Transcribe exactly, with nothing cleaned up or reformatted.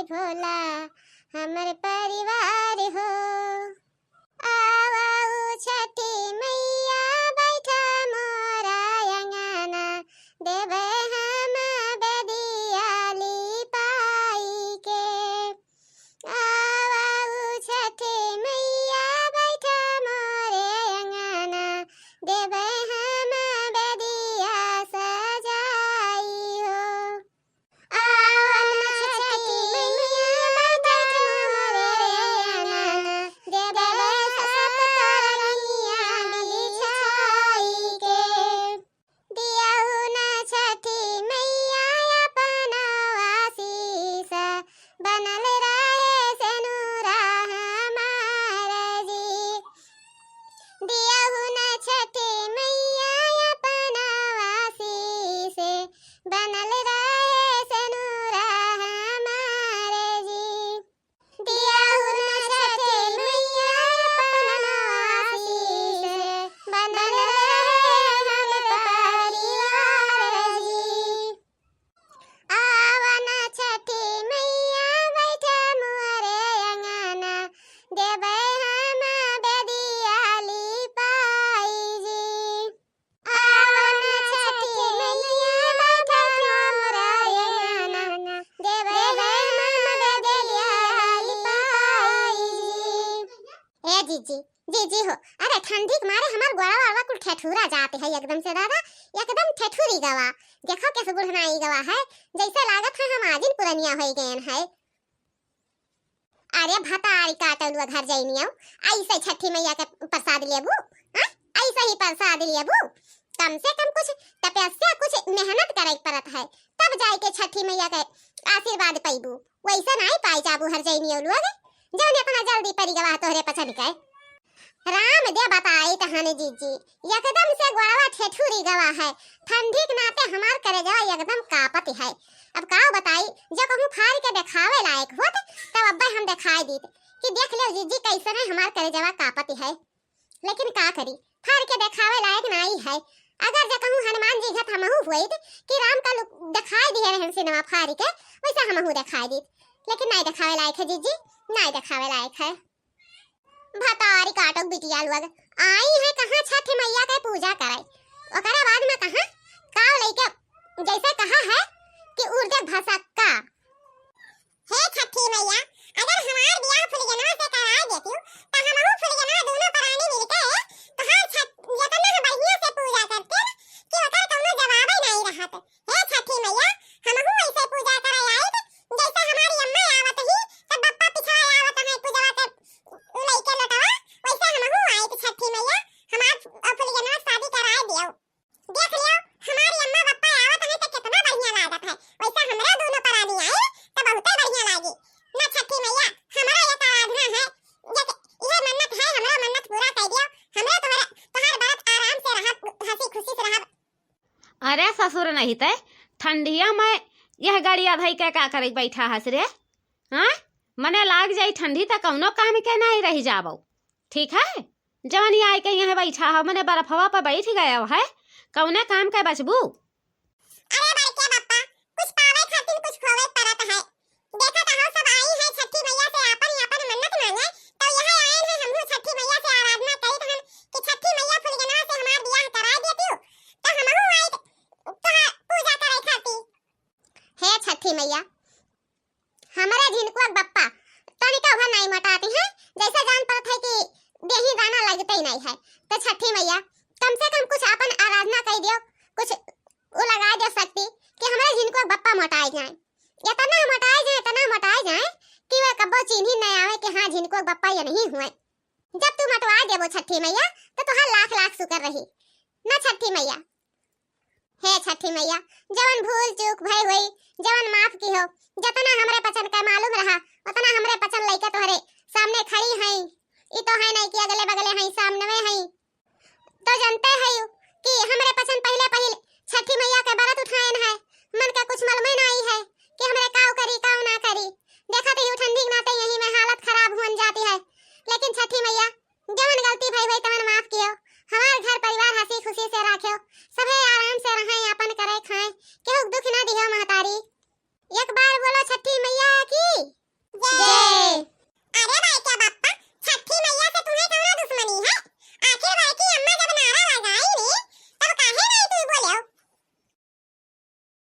होला हमर परिवार हो। आवा ओ छठी मैया बैठा मोरा अंगना, देबै हम बेदिया लिपाई के। आवा ओ छठी मैया बैठा मोरे अंगना, देबै हम बेदिया सजाई हो। आवा ओ छठी मैया बैठा मोरे अंगना, देबै सब तरनिया बिछाई के। दियहु न छठी मैया अपन आशीष, बनल रहे सेनुरा हमार जी। दियहु न छठी मैया अपन आशीष, बनल रहे सेनुरा हमार जी। दियहु न छठी मैया अपन आशीष, बनल रहे हम परिवार जी। आवा न छठी मैया बैठा मोरे अंगना, देबै हम बेदिया लिपाई जी। आवा न छठी मैया बैठा मोरे अंगना, देबै हम बेदिया लिपाई जी। ए जीजी, जीजी हो, अरे ठंडी के मारे हमार गोड़वा वाला कुल ठेठुरा जात है एकदम से दादा, एकदम ठेठुरी गवा। देखो कैसे बुढ़नाई गवा है, जैसे लागत है हम आजिन पुरनिया होई गयन है। अरे भतारी काटलुआ घर जइनियो, ऐसे छठी मैया के प्रसाद लेबू, हाँ? ऐसे ही प्रसाद लेबू, कम से कम कुछ तपस्या, कुछ मेहनत करे के पड़त है, तब जाए के छठी मैया के आशीर्वाद पैबू। वैसे नाई पाई जाबू हर जइनियो लोग, जौन इतना जल्दी पड़ी गवा तोहरे पचन के। राम दे बताई तहन जीजी, एकदम से गोड़वा ठेठुरी गवा है, ठंडी के नाते हमार करेजवा एकदम कापत है। अब का बताई, जो कहूँ फाड़ के देखावे लायक होत, तब अब्बे हम देखाई दीत कि देख लो जीजी कैसे है हमार करेजवा कापत है। लेकिन का करी, फाड़ के देखावे लायक नाई है। अगर जे कहूँ हनुमान जी घत हमहू होइत कि राम का लुक देखाई दिए रहन सिनेमा फाड़ के, वैसे हमहू देखाई दीत, लेकिन नाई देखावे लायक है जीजी, नाई देखावे लायक है। भतारी काटो बिटिया लोग, आई है कहाँ छठ मैया के पूजा करे, ओकरे बाद में कहाँ काव लइके जैसे कहा है कि उर्दे भसक्का। हे छठी मैया, अगर हमार बियाह फुलगेनवा से कराए देतियो, त हमहू फुलगेनवा दोनों परानी मिलके तोहार छठ, जेतना बढ़िया से पूजा करते कि ओकर कौनो जवाबे नाई रहत। हे छठी मैया, हमहू ऐसे पूजा करे आइत, जैसे हमारी अम्मा आवत ही, तब बप्पा पिछवा आवत है पूजवा के लइके लोटवा, वैसे हमहू आइत छठी मैया, हमार फुलगेनवा शादी कराए दियो। देख लियो, हमारी अम्मा बप्पा आवत है तो कितना बढ़िया लागत है, वैसे हमरा दोनों परानी आए तो बहुते बढ़िया लागी। ना छठी मैया, हमरा एक आराधना है, देख, यह मन्नत है, हमरा मन्नत पूरा कर दियो, हमरा तोहरे, तोहार बरत आराम से रहब, हंसी खुशी से रहब। अरे ससुर नहीं ते, ठंडिया में यह गड़िया धई के का करे बैठा हस रे? हाँ, मने लाग जाई ठंडी त कौनो काम के नहीं रह जाबो, ठीक है? जवन ये आइके यहाँ बैठा हो, मने बर्फवा पर बैठ गया है, कौने काम के बचबू? अरे बड़के बप्पा, कुछ पावे खातिर कुछ खोवे पड़त है। देखत हो सब आई है छठी मैया से आपन आपन मन्नत मांगे, तो यह आए हैं हमहू छठी मैया से आराधना करी हम कि छठी मैया फुलगेनवा से हमार बियाह करा देती, तो हमहू आई तोहार पूजा करे खातिर। हे छठी मैया, हमरे झिनकुआ के बप्पा तनिका हुआ नाई मोटाती हैं, जैसे जान पड़त है कि देही दाना लगते ही नहीं है। तो छठी मैया, कम से कम कुछ आपन आराधना कर दियो, कुछ वो लगा दियो शक्ति कि हमरे झिनकुआ के बप्पा मोटाए जाए, इतना मोटाए जाए, इतना मोटाए जाए कि वह कब्बो चीन्ही नहीं आवे कि हाँ, झिनकुआ के बप्पा ये नहीं हुए। जब तू मोटवा देबो छठी मैया, तो तुहार लाख लाख शुक्र रही ना छठी मैया। हे छठी मैया, जवन भूल चूक भई होई, जवन माफ किहो, जतना हमरे पचन का मालूम रहा, उतना हमरे पचन लइके तोहरे सामने खड़ी हई। ई तो है नहीं कि अगले बगले हई, सामने में हई। तो जानते हई कि हमरे पचन पहिले पहिल छठी मैया के बरत उठायन है, मन का कुछ मालूम ही नहीं है कि हमरे काऊ करी, काऊ ना करी। देखत ही ठंडी के नाते यही में हालत खराब हुअन जाती है, लेकिन छठी मैया, जवन गलती भई भई तवन माफ कियो, हमार घर परिवार हंसी खुशी से राख्यो, सभे आराम से रहें, आपन करे खाएं, केहू के दुख ना दियो।